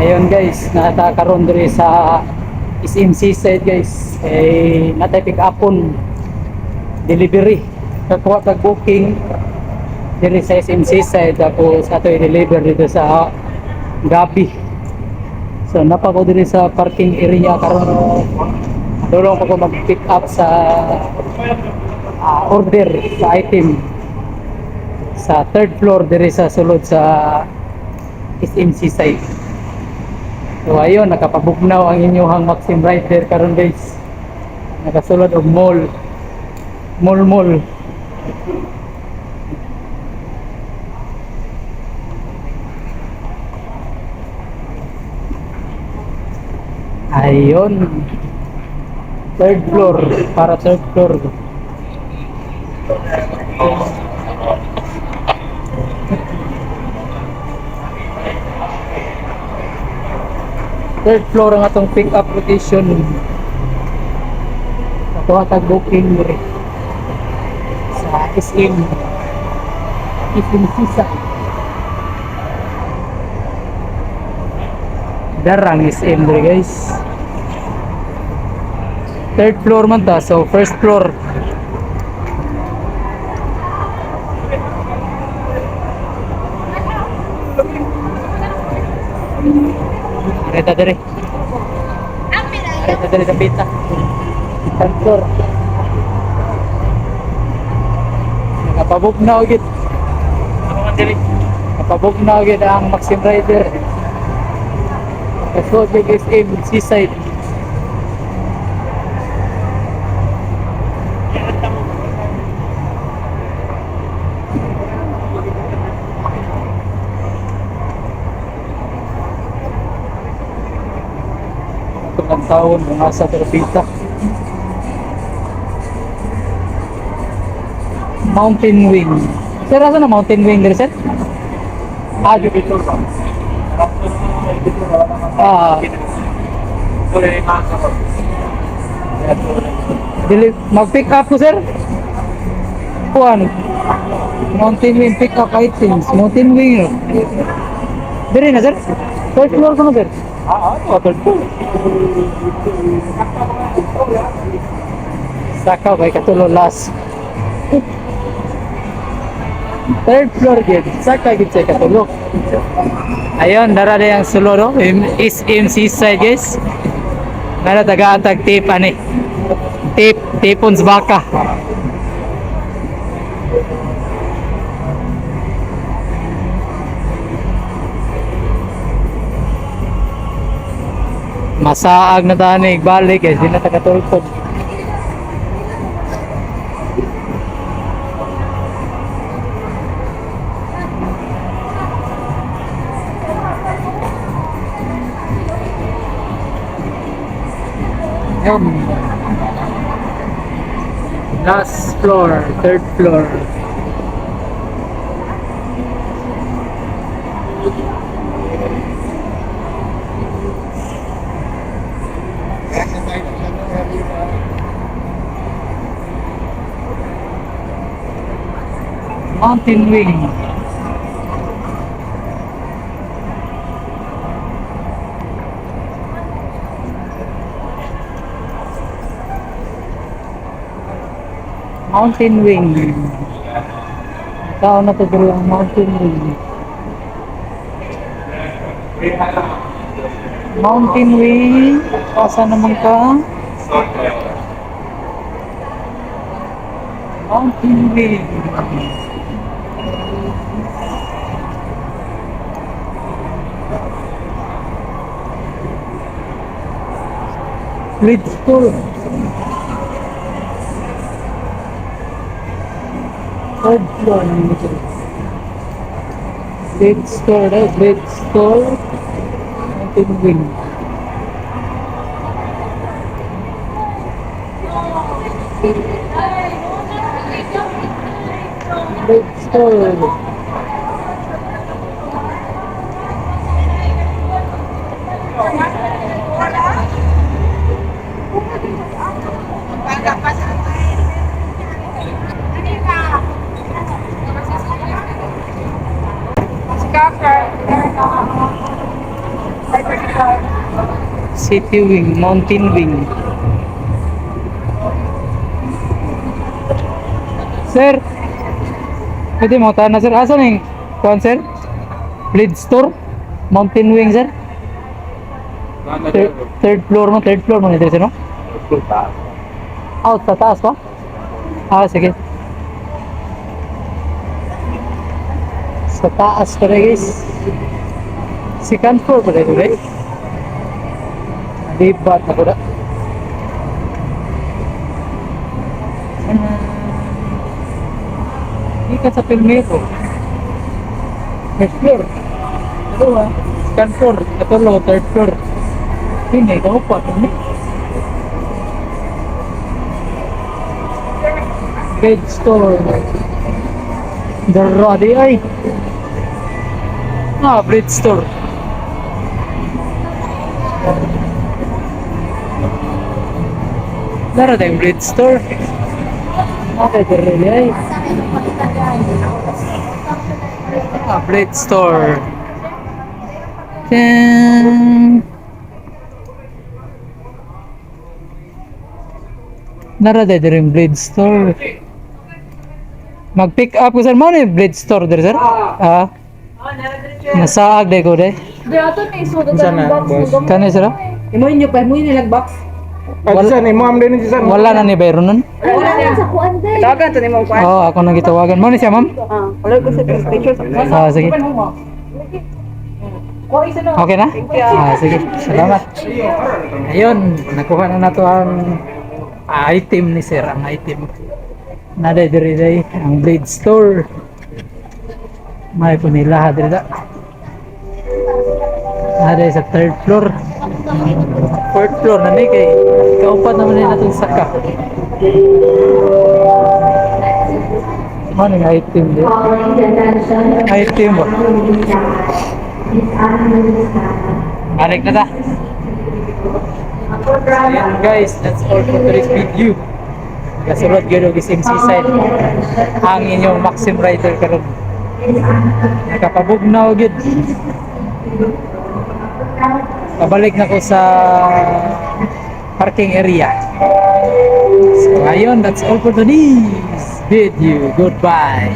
Ayun guys, nata karon diri sa SM Seaside, guys. Eh, natay pick upon delivery. Kakuha tag booking diri sa SM Seaside, tapos ato i-deliver dito sa Gabi. So napa ko diri sa parking area karon. Dulong pa ko mag-pick up sa order sa item sa third floor diri sa sulod sa SM Seaside. So ayun, nakapabugnaw ang inyong Maxim Rider karon, guys. Nakasulod og mall. Mall mall. Ayun. Third floor, para third floor. Third floor ang atong pick up location. Nakuha tag booking diri sa SM SM Seaside. Darang SM diri, guys. Third floor man ta, so first floor. Reta diri. Reta diri sa pita. Third floor. Nakapabugnaw gid. Nakapabugnaw gid ang Maxim Rider. Kasuod gid SM Seaside. Itong taon mga sa Terpita. Mountain Wing. Sir, asa na Mountain Wing diri, sir? Ah, ah, dili mag-pick up ko, sir. Kuan. Mountain Wing pick up items. Mountain Wing. Diri na, sir. Third floor ko na, sir. Ah, third floor. Sakaw kay katulo last. Third floor gid. Saka gid sa katulo. Ayun, dara na yung sulo, no? SM Seaside, guys. Meron tagaan tag tip ani. Tip, tipon sa baka. Masaag na tanig balik guys, di na tagatultog. Yun. Last floor, third floor. Mountain Wing. Mountain Wing. Tao na to diri ang Mountain Wing. Mountain Wing. Asa naman ka? Mountain Wing. Lead School. Third floor ng ito. Blade Store, eh? Blade Store. Mountain Wing. Blade Store. City Wing, Mountain Wing. Sir, pwede mo na, sir. Asa ning kuan, sir? Blade Store, Mountain Wing, sir. Third floor mo, third floor mo ni sir, no? Out sa taas pa? Ah, sige. Sa taas pa rin, guys. Second floor pa rin, guys. Libat na ko na. Hindi ka sa Pilmero. First floor. Ano ah? Second floor. Katulo, third floor. Hindi, ikaw pa. Ano? Bed store. Dara di ay. Ah, bread store. Dara tayong bread store. Okay, dara di ay. Ah, bread store. Ten. Nara tayo diri yung blade store. Mag-pick up ko, sir. Mo ni blade store diri, sir? Ah. Nasaag day ko day. Di ato ni isuod ng box. Kani, sir, ah? Imo inyo pa, imo nilang box. Wala, Wala ni ma'am din si sir. Wala na ni Byron nun. Wala na sa kuan day. Tawagan to ni mo kuan. Oo, ako nang gitawagan. Mo ni siya, ma'am? Ah, wala ko sa picture. Ah, sige. Okay na? Ah, sige. Salamat. Ayun, nakuha na nato ang item ni sir, ang item. Nada diri day ang blade store. May punila diri da. Nada sa third floor. Fourth floor na ni kay kaupat naman ni natong saka. Ano yung item di? Item ba? Balik na ta. So yun guys, that's all for today's video. Kasulod gyud og SM Seaside ang inyong Maxim Rider karon. Nakapabugnaw gyud. Pabalik na ko sa parking area. So ayun, that's all for today's video. Goodbye.